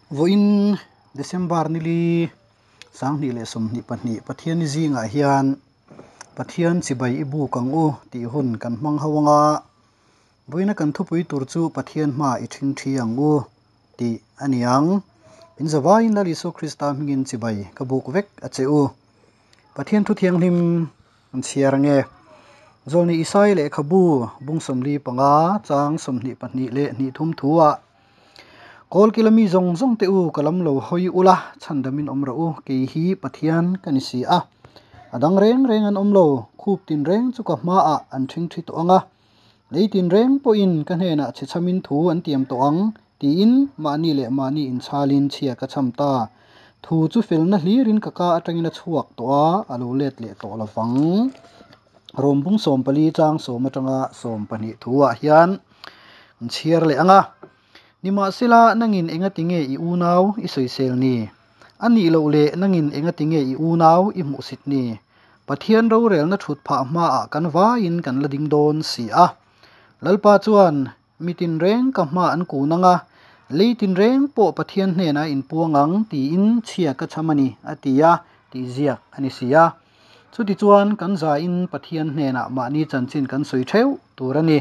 Vawiin December nili 2022 Pathianni zingah hian Pathian chibai i buk ang u tih hun kan hmang ho anga vawiina kan thupui tur chu Pathian hma i ṭhingṭhi ang u tih a ni ang. In zavaiin Lal Isua Krista hmingin chibai ka buk vek a che u. Pathian thu thianghlim an chhiar ange. Zawlni Isai lehkhabu bung 45 chang 22 leh hnih thum thu ah Kawl kila mi zawng zawng te u ka lam lo hawi ula chhandamin awm rawh u kei hi Pathian ka ni si a. A dang reng reng an awm lo khup tin reng chu ka hmaah an ṭhingṭhi tawh anga lei tin reng pawhin ka hnenah chhe chhamin thu an tiam tawh ang tiin mahni leh mahni inchhalin chhia ka chham ta. Thu chu felna hlirin ka ka atangin a chhuak tawh a, a lo let leh tawh lovang. Rawm bung 14 chang 10 atanga 12 thu ah hian an chhiar leh anga. Nimahsela nangin enga tinge i unau i sawisel ni? A nih loh leh nangin enga tinge i unau i hmuhsit ni? Pathian rorelna thut phah hmaah kan vaiin kan la ding dawn si a. Lalpa chuan mi tinreng ka hma an kun anga lei tinreng pawh Pathian hnenah a inpuang ang tiin chhia ka chham a ni a ti a tih ziak a ni si a. Chutichuan kan zain Pathian hnenah mahni chanchin kan sawi theuh tur a ni.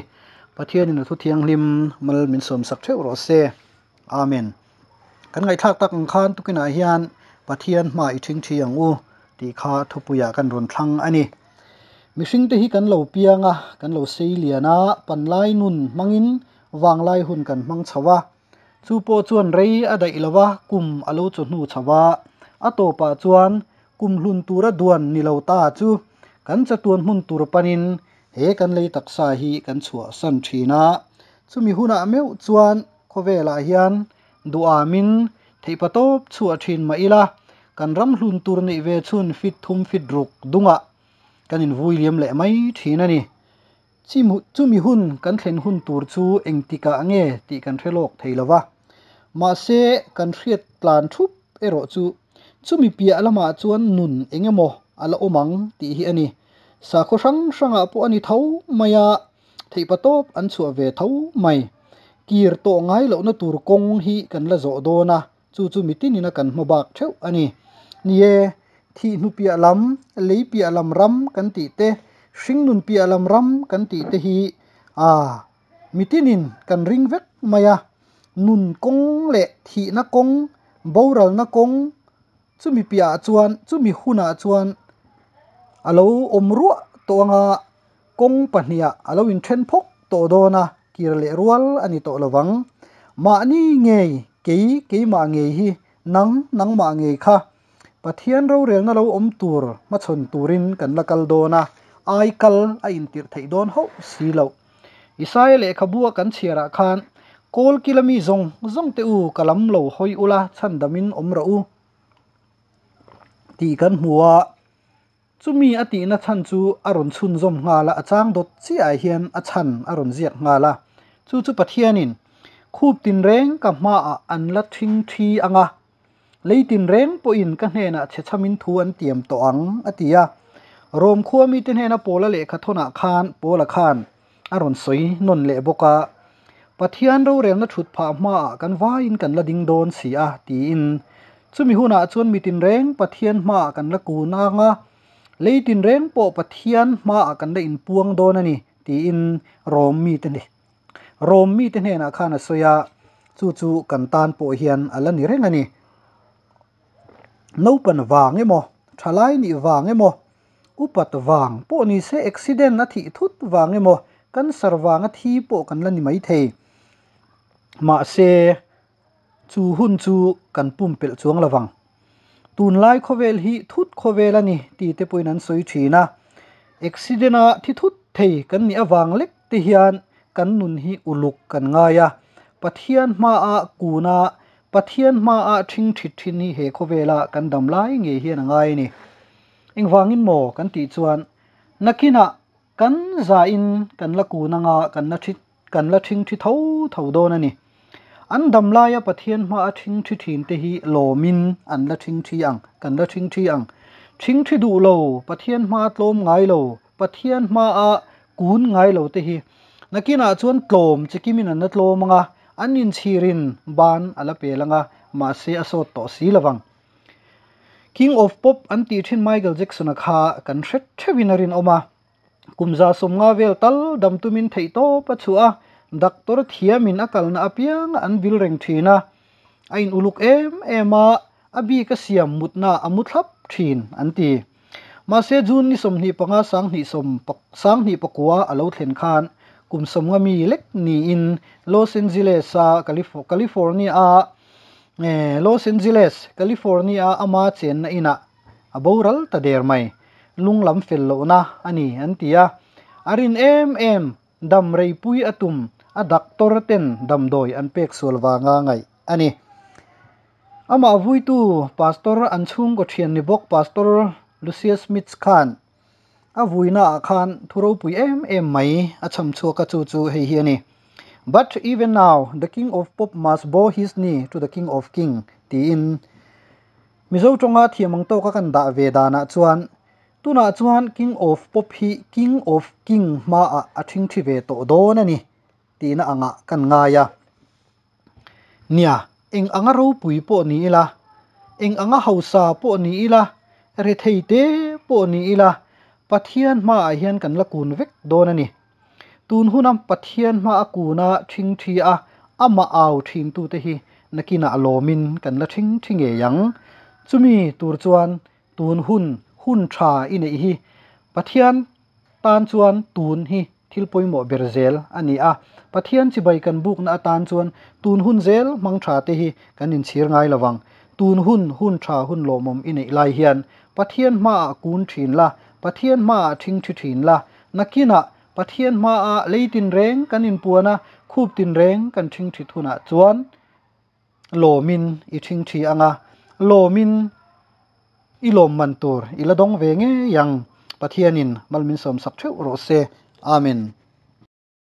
Pathianin a thu thianghlim mal min sawmsak theuh rawh se. Amen. Kan ngaihthlak tak ang khan tukinah hian Pathian hma i ṭhingṭhi ang u tih kha thupuiah kan rawn thlang a ni. Mihringte hi kan lo piang a, kan lo sei lian a, panlai nun hmangin vanglai hun kan hmang chho a. Chu pawh chuan rei a daih lo a, kum a lo chawhnu chho a. A tawpah chuan kum hlun tura duan ni lo ta chu kan chatuan hmun tur panin he kan lei taksa hi kan chhuahsan thin a. Chumi hunah meuh chuan khawvelah hian duamin theihpatawp chhuah thin mah ila kan ram hlun tur neih ve chhun fit thum fit ruk dungah kan invui liam leh mai thin a ni. Chumi hun kan thlen hun tur chu engtikah nge tih kan hre lawk thei lova. Mahse kan hriat tlan thup erawh chu chumi piah lamah chuan nun engemaw a la awm ang tih hi a ni. Sakhaw hrang hrangah pawh a ni tho mai a, theihpatawp an chhuah ve tho mai. Kir tawh ngai lohna tur kawng hi kan la zawh dawn a, chu chu mitinin a kan hma bak theuh a ni. Ni e, thih hnu piah lam, lei piah lam ram kan tih te, hringnun piah lam ram kan tih te hi a mitinin kan ring vek mai a. Nun kawng leh thihna kawng, boralna kawng chumi piahah chuan chumi hunah chuan a lo awm ruah tawh anga kawng pahniha a lo inthen phawk tawh dawn a, kir leh rual a ni tawh lovang. Mahni ngei kei keimah ngei hi nang nangmah ngei kha Pathian rorelna lo awm tur hmachhawn turin kan la kal dawn a, ai kal a intirh theih dawn hauh si loh. Isaia lehkhabua kan chhiarah khan kawl kila mi zawng zawng te u ka lam lo hawi ula chhandamin awm rawh u tih kan hmu a. Chumi a tihna chhan chu a rawn chhunzawm nghal a, a chang dawt chiahah hian a chhan a rawn ziak nghal a. Chu chu Pathianin khup tinreng ka hmaah an la ṭhingṭhi ang a, lei tinreng pawhin ka hnenah chhe chhamin thu an tiam tawh ang a ti a. Rom khua mite hnena Paula lehkha thawnah khan Paula khan a rawn sawi nawn leh bawk a, Pathian rorelna thut phah hmaah kan vaiin kan la ding dawn si a tiin. Chumi hunah chuan mi tinreng Pathian hmaah kan la kun ang a, lei tinreng pawh Pathian hmaah kan la inpuang dawn a ni tiin Rom mite Rom mite hnenah khan a sawi a, chu chu kan tan pawh hian a la ni reng a ni. Naupan vang emaw, thalai nih vang emaw, upat vang pawh ni se accident a thih thut vang emaw, cancer vanga thi pawh kan la ni maithei. Mahse, chu hun chu kan pumpelh chuang lovang. Tunlai khawvel hi thut khawvel a ni tih te pawhin an sawi thin a. Accident a thi thut thei kan nih avang lek te hian kan nun hi uluk kan ngai a. Pathian hmaah kuna Pathian hmaah ṭhing ṭhit ṭhin hi he khawvela kan dam lai ngei hian a ngai a ni. Engvangin maw kan tih chuan nakinah kan zain kan la kun anga kan la ṭhi kan la ṭhing ṭhi tho tho dawn a ni. An dam laia Pathian hmaa ṭhing ṭhi ṭhin te hi lawmin an la ṭhing ṭhi ang, kan la ṭhing ṭhi ang. Ṭhing ṭhi duh lo, Pathian hmaa tlawm ngai lo, Pathian hmaa kun ngai lo te hi nakinah chuan tlawm chikimin an la tlawm ang a, an inchhirin ban a la pel ang a, mahse a sawt tawh si lovang. King of Pop an tih thin Michael Jackson-a kha kan hre theuhin a rinawm a. Kum 150 vel tal dam tumin theihtawp a chhuah a, doctor thiamin a kalna apianga an vil reng thin a. A in uluk em em a, a bik a siam mutna a mu thlap thin an ti. Mahse June ni 25 2009 a lo thlen khan kum 50 mi lek niin Los Angeles-a California-a Los Angeles, California-a ama chenna inah a boral ta der mai. Lung lam fel lohna a ni an ti a. A rin em em dam reipui a tum a doctor ten damdawi an pek sual vanga ngaih a ni. Amah vuitu Pastor an chhungkaw thian ni bawk Pastor Lucius Smith khan a vuina ah khan thu ropui em em mai a chham chhuak a chu chu hei hi a ni. But even now the king of pop must bow his knee to the king of king tiin Mizo tawnga thiam ang tawka kan dah ve danah chuan tunah chuan king of pop hi king of king hmaah a thingthi ve tawh dawn a ni tihna angah kan ngai a. Nia, eng anga ropui pawh ni ila, eng anga hausa pawh ni ila, rethei te pawh ni ila, Pathian hmaah hian kan la kun vek dawn a ni. Tun huna Pathian hma a kuna thingthi a, amah au thintute hi nakinah lawmin kan la thingthi ngei ang. Chumi tur chuan tun hun, hun tha i neih hi Pathian tan chuan tun hi thil pawimawh ber zel a ni a. Pathian chibai kan bukna atan chuan tun hun zel hmang tha te hi kan inchhir ngai lovang. Tun hun, hun tha hun lawmawm i neih lai hian Pathian hmaah kun thin la, Pathian hmaah thingthi thin la, nakinah Pathian hmaah lei tinreng kan inpuan a, khup tinreng kan thingthi thunah chuan lawmin i thingthi ang a, lawmin i lawm man tur i la dawng ve ngei ang. Pathianin mal min sawmsak theuh rawh se. Amen.